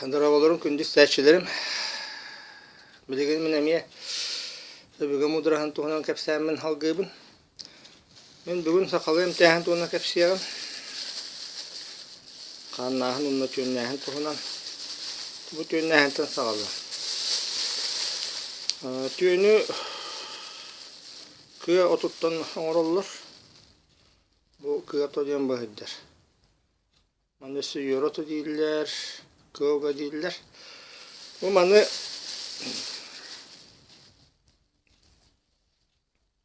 Дорооболорун күндү истээччилэрим. Билигин мин эмиэ өбүгэ муудараһын туһунан кэпсээммин салгыыбын. Мин бүгүн сахалыы эмтээһин туһунан кэпсиэҕим. Хааннааһын уонна түөннээһин туһунан. Бу түөннээһинтэн саҕалыам. Түөнү кыа отуттан оҥороллор. Бу кыа ото диэн быһыйдар. Маны өссө үөрэ дииллэр, кыалга дииллэр. Бу маны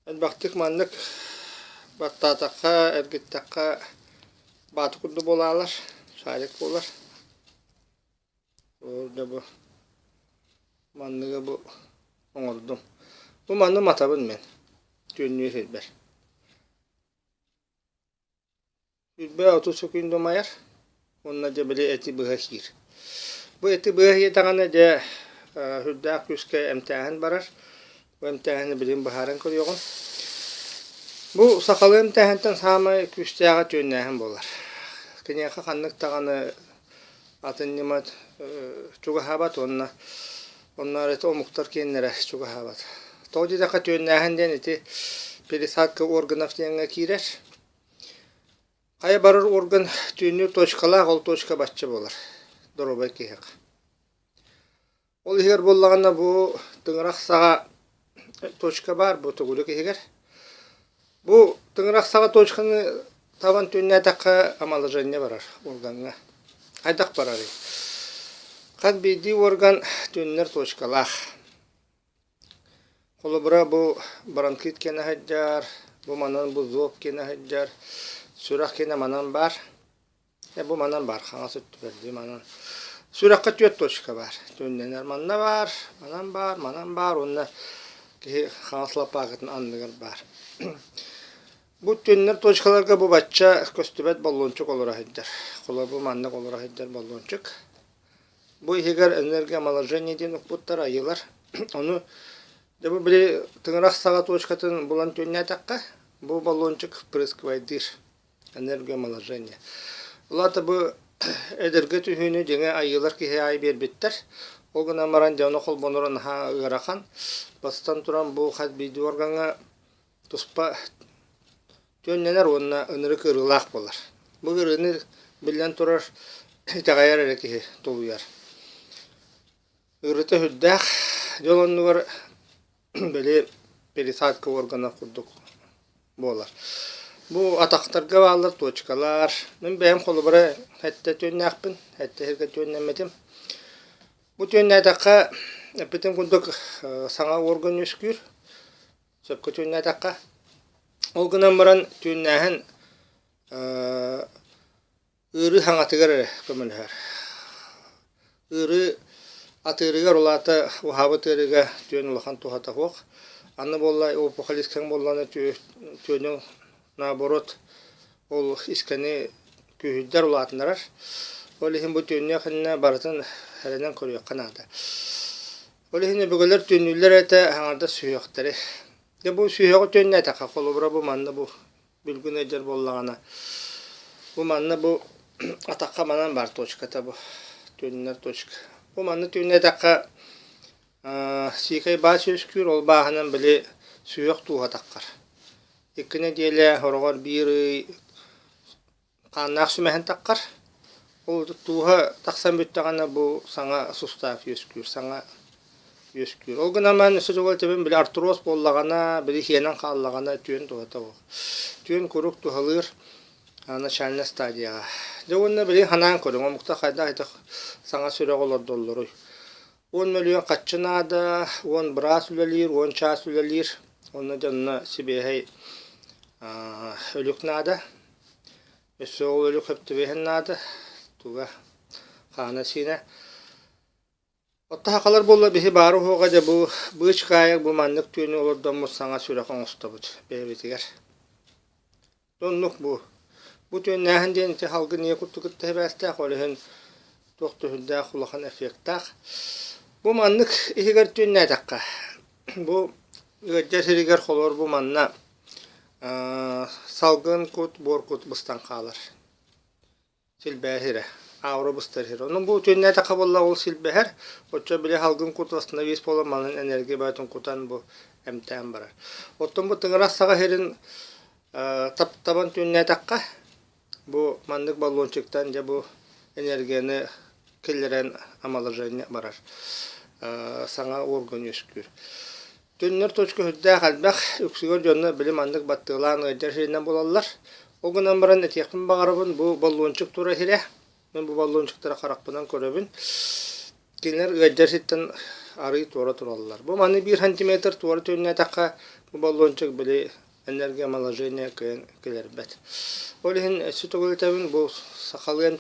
элбэхтик маннык баттаатахха, эргиттэххэ бааты курдук буолаалар, шарик буолар. Ол да бу манныгы бу оҥордум. Бу маны матабын мин түөннүү сирбэр. 30 сөкүүндэ умайар уонна дьэ били эти быһа сиир. Бу эти быһа сиэтэҕинэ дьэ сүрдээх күүскэ эмтээһин барар. Бу эмтээһини билигин быһааран көрүөҕүм. Бу сахалыы эмтээһинтэн саамай күүстээҕэ түөннээһин буолар. Киниэхэ ханнык даҕаны атын ньыма чугаһаабат уонна онно эрэ омуктар киэннэрэ чугаһаабат. Тоҕо диэтэххэ түөннээһин диэн ити пересадка органов диэҥҥэ киирэр. Хайа барар орган түүннүүр точкалаах, ол точка бачча буолар доруобай киһиэхэ. Ол иһигэр буоллаҕына бу тыҥырах саҕа точка баар бу төгүрүк иһигэр. Бу тыҥырах саҕа точканы табан түннээтэххэ омоложение барар органҥа. Хайдах барарый? Хас биирдии орган түннэр точкалаах. Холобура, бу бронхит киэнэ сылдьар, бу манан бу зоб киэнэ сылдьар, сүрэх киэнэ манан баар. Бу манан баар, хаҥас өттүгэр дии манан. Сүрэххэ түөрт точка баар. Түннэнэр манна баар, манан баар, манан баар уонна киһи хаҥас лаппаакытын анныгар баар. Бу түннэр точкаларга бу бачча көстүбэт боллуончук олоро сылдьар. Холобур, маннык олоро сылдьар боллуончук. Бу иһигэр энергоомоложение диэн укпуттар айыылар. Ону дьэ бу били тыҥырах саҕа точкатын булан түөннээтэххэ, бу баллончик впрыскивайдыыр энергоомоложение. Ол аата бу эдэргэ түһүүнү дьиҥэ айыылар киһи аайы биэрбиттэр. Ол гынан баран дьэ ону холбоноро наһаа ыарахан. Бастатан туран бу хас биирдии органҥа туспа түөннэнэр уонна ынырык ыарыылаах буолар. Бу ыарыыны, биллэн турар, итэҕэйэр эрэ киһи тулуйар. Ыарыыта сүрдээх, дьол оннугар били пересадка органа курдук буолар. Бу атахтарга бааллар точкалар. Мин бэйэм холобура сэттэ түөннээхпин, сэттэ сиргэ түөннэммитим. Бу түөннээтэххэ, эппитим курдук, саҥа орган үөскүүр. Сөпкө түөннээтэххэ. Ол гынан баран түөннээһин ыарыы хаҥатыгар эрэ көмөлөһөр. Ыарыы атыырыгар ол аата уһаабыт ыарыыга түөн улахан туһата суох. Аны буолла опухоль искэҥ буоллаҕына түөнүҥ наоборот ол искэни күүһүрдэр улаатыннарар. Ол иһин бу түөннүөх иннинэ барытын эрэнэн көрүөххэ наада. Ол иһин өбүгэлэр түөннүүллэр этэ аҥардас сүһүөхтэри. Дьэ бу сүһүөҕү түөннээтэххэ, холобура бу манна бу бүлгүн ыалдьар буоллаҕына, бу манна бу атахха манан баар точката бу түөннэр точка. Бу манна түөннээтэххэ сиикэй баас үөскүүр, ол бааһынан били сүһүөх тууһа таххар. Икки нэдиэлэ, сороҕор биир ый Хааннаах сүмэһин таххар. Ол тууһа тахсан бүттэҕинэ бу саҥа сустаах үөскүүр, саҥа үөскүүр. Ол гынан баран өссө чугас этэбин, били артроз буоллаҕына, били хиэнэн хааллаҕына түөн туһата суох. Түөн куруук туһалыыр начальнай стадияҕа. Дьэ уонна билигин санаан көрүҥ, омуктар хайдах ити саҥа сүрэх олордоллоруй? 10 мөлүйүөн харчы наада, 10 быраас үлэлиир, 10 чаас үлэлиир. Онно дьонно сибиэһэй өлүк наада. Өссө ол өлүк сөп түбэһэн наада. Туга хаана-сиинэ. Оттон сахалар буолла биһи баары уһуоҕа дьэ бу быычкаайык бу маннык түүнү олордоммут саҥа сүрэх оҥостобут бэйэбитигэр. Оннук бу. Бу түөннээһин диэн ити салгын ийэ курдук кытта сибээстээх, ол иһин туох да сүрдээх улахан эффектаах. Бу маннык иһигэр түөннээтэххэ, бу ыалдьар сиригэр холобур бу манна салгын кут, буор кут быстан хаалар. Силбээһи эрэ. Аура быстар иһэр. Онон бу түөннээтэххэ буолла ол силбэһэр. Оччо били салгын кут восстановить буолан манан энергия баайтын кутан бу эмтээн барар. Оттон бу тыҥырах саҕа иһэрин таптабан түөннээтэххэ бу маннык баллончиктан дьэ бу энергияны киллэрэн омоложение барар. Саҥа орган үөскүүр. Төннөр точка сүрдээх элбэх, үксүгэр дьонно били маннык баттыалаан ыалдьар сиринэн булаллар. Ол гынан баран этиэхпин баҕарабын, бу баллончик тура сирэ. Мин бу баллончиктары харахпынан көрөбүн. Кинилэр ыалдьар сиртэн арыый туора тураллар. Бу маны биир сантиметр туора түөннээтэххэ, бу баллончик били энергия омоложения кыайан кэлэрбэт. Ол иһин өссө төгүл этэбин, бу сахалыы.